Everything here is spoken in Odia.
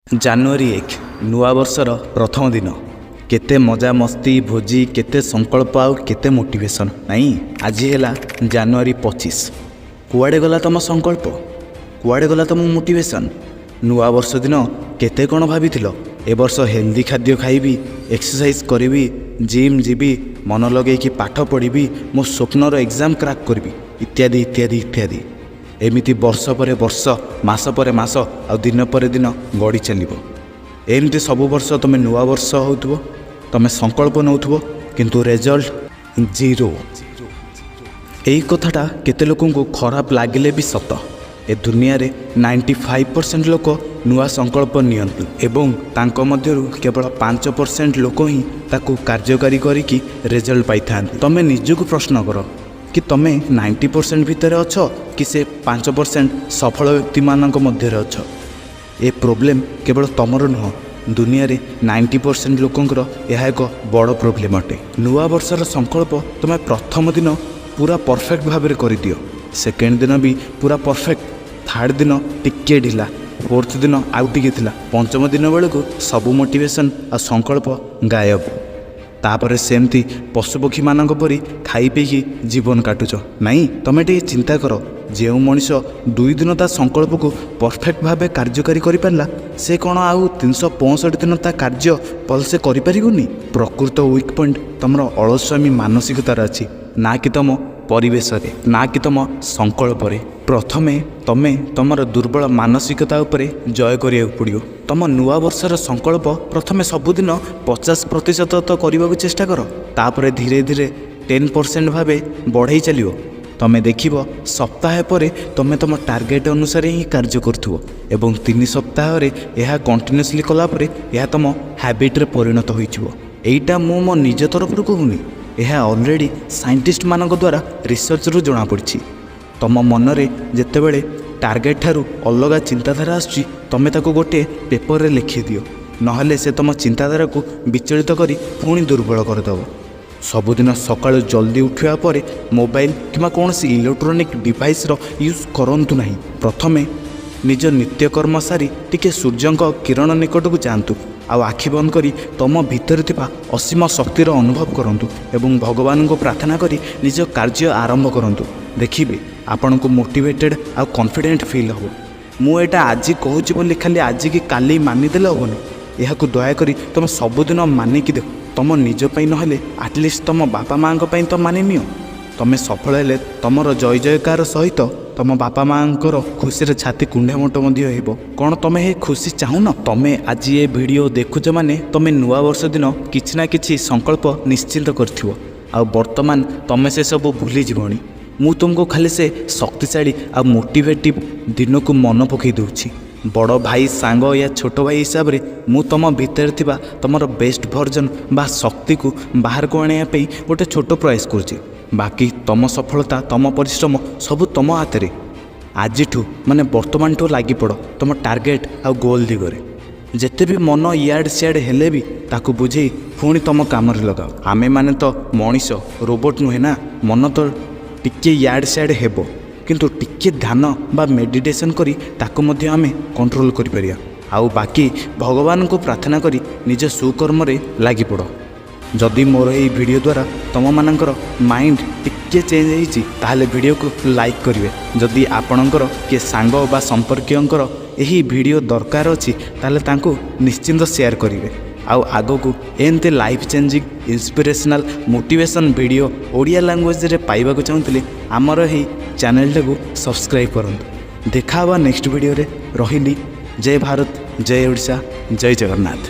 ଜାନୁଆରୀ 1, ନୂଆବର୍ଷର ପ୍ରଥମ ଦିନ। କେତେ ମଜାମସ୍ତି, ଭୋଜି, କେତେ ସଂକଳ୍ପ ଆଉ କେତେ ମୋଟିଭେସନ୍, ନାଇଁ? ଆଜି ହେଲା ଜାନୁଆରୀ 25। କୁଆଡ଼େ ଗଲା ତମ ସଂକଳ୍ପ? କୁଆଡ଼େ ଗଲା ତମ ମୋଟିଭେସନ୍? ନୂଆବର୍ଷ ଦିନ କେତେ କ'ଣ ଭାବିଥିଲ। ଏ ବର୍ଷ ହେଲ୍ଦି ଖାଦ୍ୟ ଖାଇବି, ଏକ୍ସରସାଇଜ୍ କରିବି, ଜିମ୍ ଯିବି, ମନ ଲଗେଇକି ପାଠ ପଢ଼ିବି, ମୋ ସ୍ୱପ୍ନର ଏକ୍ଜାମ୍ କ୍ରାକ୍ କରିବି, ଇତ୍ୟାଦି ଇତ୍ୟାଦି ଇତ୍ୟାଦି। ଏମିତି ବର୍ଷ ପରେ ବର୍ଷ, ମାସ ପରେ ମାସ ଆଉ ଦିନ ପରେ ଦିନ ଗଡ଼ି ଚାଲିବ। ଏମିତି ସବୁ ବର୍ଷ ତୁମେ ନୂଆ ବର୍ଷ ହେଉଥିବ, ତୁମେ ସଂକଳ୍ପ ନେଉଥିବ, କିନ୍ତୁ ରେଜଲ୍ଟ ଜିରୋ। ଏଇ କଥାଟା କେତେ ଲୋକଙ୍କୁ ଖରାପ ଲାଗିଲେ ବି ସତ। ଏ ଦୁନିଆରେ 95% ଲୋକ ନୂଆ ସଂକଳ୍ପ ନିଅନ୍ତି ଏବଂ ତାଙ୍କ ମଧ୍ୟରୁ କେବଳ 5% ଲୋକ ହିଁ ତାକୁ କାର୍ଯ୍ୟକାରୀ କରିକି ରେଜଲ୍ଟ ପାଇଥାନ୍ତି। ତମେ ନିଜକୁ ପ୍ରଶ୍ନ କର କି ତମେ 90% ଭିତରେ ଅଛ କି ସେ 5% ସଫଳ ବ୍ୟକ୍ତିମାନଙ୍କ ମଧ୍ୟରେ ଅଛ? ଏ ପ୍ରୋବ୍ଲେମ୍ କେବଳ ତମର ନୁହଁ, ଦୁନିଆରେ 90% ଲୋକଙ୍କର ଏହା ଏକ ବଡ଼ ପ୍ରୋବ୍ଲେମ୍ ଅଟେ। ନୂଆ ବର୍ଷର ସଂକଳ୍ପ ତୁମେ ପ୍ରଥମ ଦିନ ପୁରା ପରଫେକ୍ଟ ଭାବରେ କରିଦିଅ, ସେକେଣ୍ଡ ଦିନ ବି ପୁରା ପରଫେକ୍ଟ, ଥାର୍ଡ଼ ଦିନ ଟିକିଏ ଢିଲା, ଫୋର୍ଥ ଦିନ ଆଉ ଟିକେ ଥିଲା, ପଞ୍ଚମ ଦିନ ବେଳକୁ ସବୁ ମୋଟିଭେସନ୍ ଆଉ ସଂକଳ୍ପ ଗାୟବ। ତାପରେ ସେମିତି ପଶୁପକ୍ଷୀମାନଙ୍କ ପରି ଖାଇ ପିଇକି ଜୀବନ କାଟୁଛ, ନାଇଁ? ତମେ ଟିକେ ଚିନ୍ତା କର, ଯେଉଁ ମଣିଷ 2 ଦିନ ତା ସଂକଳ୍ପକୁ ପରଫେକ୍ଟ ଭାବେ କାର୍ଯ୍ୟକାରୀ କରିପାରିଲା, ସେ କ'ଣ ଆଉ 365 ଦିନ ତା କାର୍ଯ୍ୟ ଭଲସେ କରିପାରିବନି? ପ୍ରକୃତ ୱିକ୍ ପଏଣ୍ଟ ତମର ଅଳସୁଆମୀ ମାନସିକତାର ଅଛି, ନା କି ତମ ପରିବେଶରେ, ନା କି ତମ ସଂକଳ୍ପରେ। ପ୍ରଥମେ ତମେ ତମର ଦୁର୍ବଳ ମାନସିକତା ଉପରେ ଜୟ କରିବାକୁ ପଡ଼ିବ। ତମ ନୂଆ ବର୍ଷର ସଂକଳ୍ପ ପ୍ରଥମେ ସବୁଦିନ 50% ତ କରିବାକୁ ଚେଷ୍ଟା କର। ତାପରେ ଧୀରେ ଧୀରେ 10% ଭାବେ ବଢ଼େଇ ଚାଲିବ। ତମେ ଦେଖିବ, ସପ୍ତାହେ ପରେ ତମେ ତମ ଟାର୍ଗେଟ୍ ଅନୁସାରେ ହିଁ କାର୍ଯ୍ୟ କରୁଥିବ ଏବଂ 3 ସପ୍ତାହରେ ଏହା କଣ୍ଟିନ୍ୟୁଅସଲି କଲା ପରେ ଏହା ତମ ହ୍ୟାବିଟ୍ରେ ପରିଣତ ହୋଇଯିବ। ଏଇଟା ମୁଁ ମୋ ନିଜ ତରଫରୁ କହୁନି, ଏହା ଅଲରେଡ଼ି ସାଇଣ୍ଟିଷ୍ଟମାନଙ୍କ ଦ୍ୱାରା ରିସର୍ଚ୍ଚରୁ ଜଣାପଡ଼ିଛି। ତମ ମନରେ ଯେତେବେଳେ ଟାର୍ଗେଟ୍ ଠାରୁ ଅଲଗା ଚିନ୍ତାଧାରା ଆସୁଛି, ତମେ ତାକୁ ଗୋଟିଏ ପେପରରେ ଲେଖିଦିଅ। ନହେଲେ ସେ ତମ ଚିନ୍ତାଧାରାକୁ ବିଚଳିତ କରି ପୁଣି ଦୁର୍ବଳ କରିଦେବ। ସବୁଦିନ ସକାଳୁ ଜଲ୍ଦି ଉଠିବା ପରେ ମୋବାଇଲ କିମ୍ବା କୌଣସି ଇଲେକ୍ଟ୍ରୋନିକ୍ ଡିଭାଇସ୍ର ୟୁଜ୍ କରନ୍ତୁ ନାହିଁ। ପ୍ରଥମେ ନିଜ ନିତ୍ୟକର୍ମ ସାରି ଟିକେ ସୂର୍ଯ୍ୟଙ୍କ କିରଣ ନିକଟକୁ ଯାଆନ୍ତୁ ଆଉ ଆଖି ବନ୍ଦ କରି ତମ ଭିତରେ ଥିବା ଅସୀମ ଶକ୍ତିର ଅନୁଭବ କରନ୍ତୁ ଏବଂ ଭଗବାନଙ୍କୁ ପ୍ରାର୍ଥନା କରି ନିଜ କାର୍ଯ୍ୟ ଆରମ୍ଭ କରନ୍ତୁ। ଦେଖିବେ, ଆପଣଙ୍କୁ ମୋଟିଭେଟେଡ଼୍ ଆଉ କନଫିଡେଣ୍ଟ ଫିଲ୍ ହେବ। ମୁଁ ଏଇଟା ଆଜି କହୁଛି ବୋଲି ଖାଲି ଆଜିକି କାଲି ମାନିଦେଲେ ହେବନି। ଏହାକୁ ଦୟାକରି ତୁମେ ସବୁଦିନ ମାନିକି ଦେଖ। ତମ ନିଜ ପାଇଁ ନହେଲେ ଆଟଲିଷ୍ଟ ତମ ବାପା ମାଆଙ୍କ ପାଇଁ ତ ମାନିନିଅ। ତମେ ସଫଳ ହେଲେ ତମର ଜୟ ଜୟକାର ସହିତ ତମ ବାପା ମାଆଙ୍କର ଖୁସିରେ ଛାତି କୁଣ୍ଢେମୋଟ ମଧ୍ୟ ହେବ। କ'ଣ ତମେ ଏ ଖୁସି ଚାହୁଁନ? ତମେ ଆଜି ଏ ଭିଡ଼ିଓ ଦେଖୁଛ ମାନେ ତମେ ନୂଆ ବର୍ଷ ଦିନ କିଛି ନା କିଛି ସଂକଳ୍ପ ନିଶ୍ଚିନ୍ତ କରିଥିବ ଆଉ ବର୍ତ୍ତମାନ ତମେ ସେସବୁ ଭୁଲିଯିବଣି। ମୁଁ ତୁମକୁ ଖାଲି ସେ ଶକ୍ତିଶାଳୀ ଆଉ ମୋଟିଭେଟିଭ୍ ଦିନକୁ ମନ ପକାଇ ଦେଉଛି। ବଡ଼ ଭାଇ, ସାଙ୍ଗ ୟା ଛୋଟ ଭାଇ ହିସାବରେ ମୁଁ ତୁମ ଭିତରେ ଥିବା ତୁମର ବେଷ୍ଟ ଭର୍ଜନ୍ ବା ଶକ୍ତିକୁ ବାହାରକୁ ଆଣିବା ପାଇଁ ଗୋଟେ ଛୋଟ ପ୍ରୟାସ କରୁଛି। ବାକି ତୁମ ସଫଳତା, ତୁମ ପରିଶ୍ରମ ସବୁ ତୁମ ହାତରେ। ଆଜିଠୁ, ମାନେ ବର୍ତ୍ତମାନଠୁ ଲାଗିପଡ଼ ତୁମ ଟାର୍ଗେଟ୍ ଆଉ ଗୋଲ୍ ଦିଗରେ। ଯେତେ ବି ମନ ଇଆଡ଼େ ସିଆଡ଼େ ହେଲେ ବି ତାକୁ ବୁଝେଇ ପୁଣି ତୁମ କାମରେ ଲଗାଅ। ଆମେମାନେ ତ ମଣିଷ, ରୋବୋଟ୍ ନୁହେଁ ନା। ମନ ତ ଟିକେ ଇଆଡ଼େ ସିଆଡ଼େ ହେବ, କିନ୍ତୁ ଟିକେ ଧ୍ୟାନ ବା ମେଡ଼ିଟେସନ୍ କରି ତାକୁ ମଧ୍ୟ ଆମେ କଣ୍ଟ୍ରୋଲ୍ କରିପାରିବା। ଆଉ ବାକି ଭଗବାନଙ୍କୁ ପ୍ରାର୍ଥନା କରି ନିଜ ସୁକର୍ମରେ ଲାଗିପଡ଼। ଯଦି ମୋର ଏହି ଭିଡ଼ିଓ ଦ୍ୱାରା ତୁମମାନଙ୍କର ମାଇଣ୍ଡ ଟିକେ ଚେଞ୍ଜ ହେଇଛି, ତାହେଲେ ଭିଡ଼ିଓକୁ ଲାଇକ୍ କରିବେ। ଯଦି ଆପଣଙ୍କର କିଏ ସାଙ୍ଗ ବା ସମ୍ପର୍କୀୟଙ୍କର ଏହି ଭିଡ଼ିଓ ଦରକାର ଅଛି, ତାହେଲେ ତାଙ୍କୁ ନିଶ୍ଚିନ୍ତ ସେୟାର କରିବେ। ଆଉ ଆଗକୁ ଏମିତି life changing, inspirational, motivation video Odia ଲାଙ୍ଗୁଏଜରେ ପାଇବାକୁ ଚାହୁଁଥିଲେ ଆମର ଏହି ଚ୍ୟାନେଲଟାକୁ ସବସ୍କ୍ରାଇବ୍ କରନ୍ତୁ। ଦେଖା ହେବା ନେକ୍ସଟ ଭିଡ଼ିଓରେ। ରହିଲି। ଜୟ ଭାରତ, ଜୟ ଓଡ଼ିଶା, ଜୟ ଜଗନ୍ନାଥ।